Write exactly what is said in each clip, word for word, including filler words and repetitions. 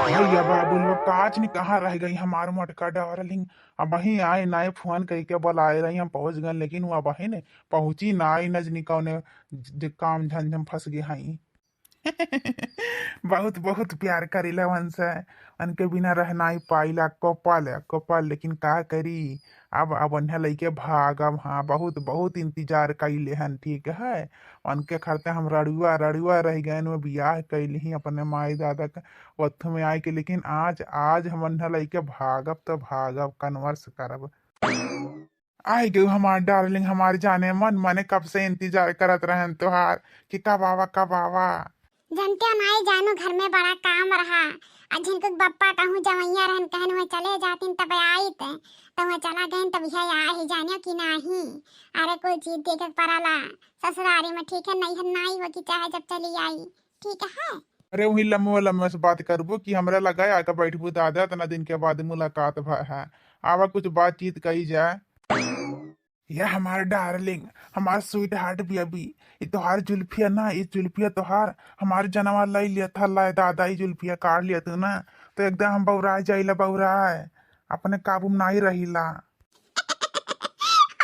भैया बाबू लोग, काज नहीं, कहाँ रह गई हमार मोटका डार्लिंग? अबहीं आई नाई, फोन कइके बुलाए रही, हम पहुँच गए, लेकिन वो अबहीं ने पहुँची नाई, न जनी कौने ज-, ज-, काम झंझम फंस गए हई। बहुत, बहुत प्यार करीला उनसे, उनके बिना रह नाई पाइला, एको पल, एको पल, लेकिन का करी, अब, अब उन्हें लइके भागब। हाँ, बहुत, बहुत इंतजार कइले हन, ठीक है। उनके खरते हम रड़ुआ, रड़ुआ रह गए, वो बियाह कइली ही अपने माई दादा के, ओथु में आए के, लेकिन आज, आज हम उन्हें लइके भागब तो भागब, converse करब। आई गई हमार डार्लिंग, हमार जाने मन, मने कब से इंतजार करत रहन तोहार कि कब आवा, कब आवा। जनते नाई जानू, घर में बड़ा काम रहा। आ झिनकुक बप्पा कहूँ जवैया रहन, कहन वह चले जातिन तब आइत, तब वह चला गइन तब यह आई जानियो कि नाही। अरे कोई चीज देखे के पड़ाला ससुरारी में, ठीक है, नैहर नाई हो कि चाहे जब चली आई, ठीक है। अरे वही लम्बे लम्बे से बात करबू कि हमरा लगा आके बैठबू दादा, इतना दिन के बाद मुलाकात भा है, आवा कुछ बातचीत कई जाए। ये हमार डार्लिंग, हमार स्वीट हार्ट बेबी, ये तोहार जुल्फिया ना, ये जुल्फिया तोहार, हमार जनवा लई लिया था, लाए दादा, ये जुल्फिया काट लिया तू ना, तो एकदम हम बौराए जाइला, बौराए, अपने काबू में नाई रहिला।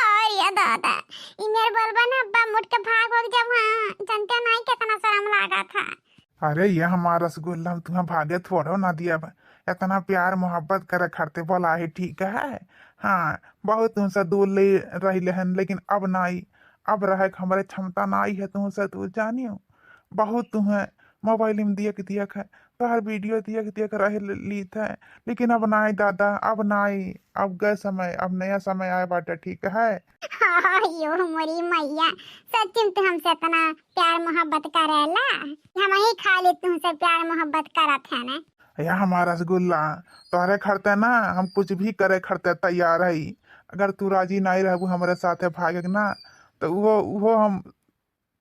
और ये दादा, ई मेर बोलबा ना, अब्बा मुट के भाग होग जब, हाँ, जनते नाई कितना शर्म लागा था। अरे ये हमार रसगुल्ला, हम तुम्हें भागे थोड़ो ना दिया बा। इतना प्यार मोहब्बत करे खरते बोला है, ठीक है। हाँ, बहुत तुमसे दूर ले रहिले हन, लेकिन अब नाई, अब रहे के हमरे क्षमता नाई है तुमसे दूर, जानियो। बहुत तुम्हें मोबाइल में दियक दियक है, तोहर वीडियो दियक दियक रह लीत है, लेकिन अब नाई दादा, अब नाई, अब गए समय, अब नया समय आए बाटे, ठीक है। हाँ, यो मोरी मैया, सच में तू हमसे इतना प्यार मोहब्बत करेला, हम ही खाली तुमसे प्यार मोहब्बत करत है ना। या हमार रसगुल्ला, तोहरे खरते ना हम कुछ भी करे खरते तैयार हई। अगर तू राजी नाई रहबू हमरे साथे भागे के ना, तो उहो, उहो हम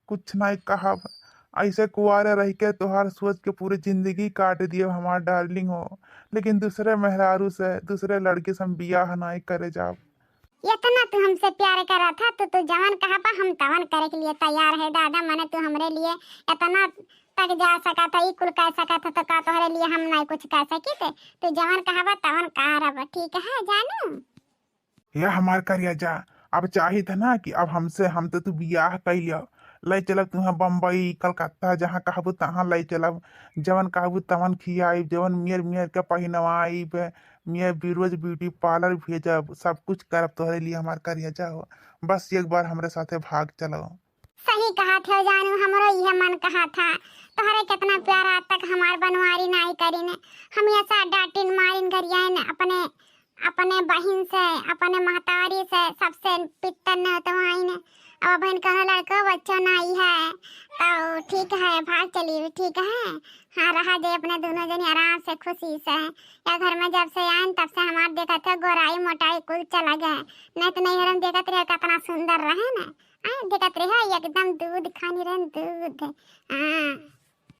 कुछ नाई कहब। ऐसे कुआरे रह के तोहार सोच के पूरी जिंदगी काट दिए हमार डार्लिंग हो, लेकिन दूसरे मेहरारू से, दूसरे लड़की से हम बियाह नाई करे जाब। इतना तू हमसे प्यार करा था, तो तू जवन कहबा हम तवन करे के लिए तैयार है दादा। मने तू हमरे लिए इतना तक जा सका था, ई कुल कह सका था, तो का तोहरे लिए हम नहीं कुछ कह सकी थे? तू जवन कहबा तवन करब, ठीक है जानू। हे हमार करेजा, अब चाहित है ना कि अब हमसे, हम तो तू बियाह कइ लियो, ले चलब तुहें बम्बई, कलकत्ता, जहाँ कहबू तहाँ ले चलब, जवन कहबू तवन खियाइब, जवन मेर मेर के पहिनवाइब, मेर भी रोज ब्यूटी पार्लर भेजब, सब कुछ करब तोहरे लिए हमार करेजा हो। बस एक बार हमरे साथे भाग चलो। सही कहा थे जानू, हमरो इहे मन कहा था। तोहरे कितना प्यार आज तक हमार बनवारी नाई करीन। हम ऐसा डांटिन मारिन गरियाइन अपने, अपने बहिन से, अपने महतारी से, सबसे पित्तन न तो आइन। अब बहन कहना लड़को बच्चों नाई है, तो ठीक है, भाग चली, ठीक है। हाँ, रहा जाए अपने दोनों जनी आराम से, खुशी से। या घर में जब से आइन, तब से हमार देखत है, गोराई मोटाई कुल चला गए। नहीं तो नैहर में देखत रहे, कितना सुंदर रहे ना। आ, देखत रहे, एकदम दूध खानी रहन, दूध। हाँ।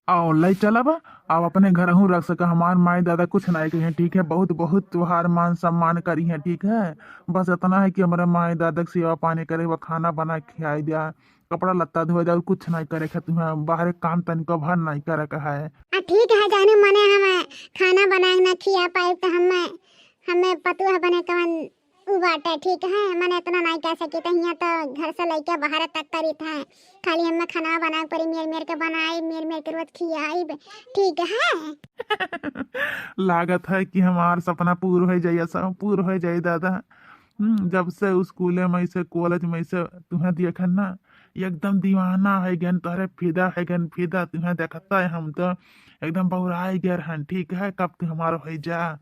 आओ, ले चलब, अब अपने घरहू रख सका। हमार माई दादा कुछ नाई कहिए, ठीक है? बहुत, बहुत तोहार मान सम्मान करी है, ठीक है? बस इतना है कि हमारे माई दादा के सेवा पानी करे, वो खाना बना के खियाई दिया, कपड़ा लत्ता धोए दिया, और कुछ नाई करे के तुम्हें, बाहरे काम तनिको भर नाई करे के है। आ, ठीक है जानू, मने हम खाना बना के ना खिया पाए तो हमें, हमें पतोह बने कवन उ बाटे, ठीक है, मने इतना नाई कह सकी, तो हियाँ तो घर से लइके बाहर तक करी था, खाली हमें खाना बनाए पड़ी, मेर मेर के बनाई, मेर मेर के रोज खियाई, ठीक है। लागत है कि हमार सपना पूर हो जाइए, सब पूर हो जाए दादा। हम्म, जब से स्कूले में से, कॉलेज में से तुहें देखन ना, एकदम दीवाना है गन, तोहरे फिदा है गन, फिदा। तुहें देखता है हम तो एकदम बौराए गए हन, ठीक है, कब तू हमार हो जा।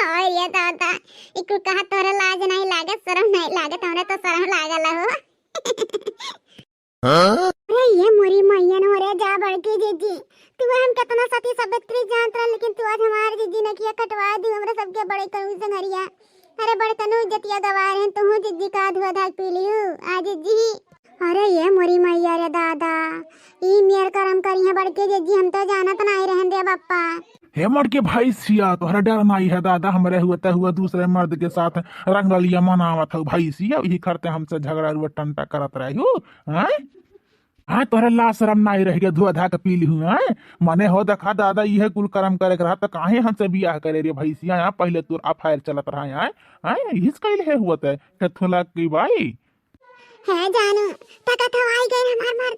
और ये दादा, ई कुल कहा तोरे लाज नहीं लागत, शर्म नहीं लागत, हमरे तो शर्म लागल हो। हाँ? अरे ये मोरी मैया न हो रे, जा बड़की जीजी, तू हम कितना सती सावित्री जानत रह, लेकिन तू आज हमार जीजी नकिया कटवा दी हमरे सबके बड़े कनू से घरिया। अरे बड़े कनू इज्जतिया गवा रहे, तू जीजी का धुआ धाक पी लियो, आ जीजी। अरे ये मोरी मैया रे दादा, ई मेर करम करी है बड़के जीजी, हम तो जानत नाई रहन दे बप्पा। हे मोटके भैंसिया, तोहरा डर नाई है दादा, हमरे हुआ ते हुआ दूसरे मर्द के साथ रंगरलिया मनावत हो भैंसिया, यही करते हमसे झगड़ा रुआ टंटा करत रहे हो, हैं? हाँ, तोहरे लाज शरम नाहीं रहि गया, धुआ धा के पी लिहू, हैं? मने हो देखा दादा, इहे कुल करम करे के रहा, त काहे हमसे बियाह करे रे भैंसिया, हैं? पहिले तोर अफेयर चलत रहा, हैं? हैं? इहिस कइले हुआ ते, थेथुला की बाई। है जानू, तका तो आई गई हमार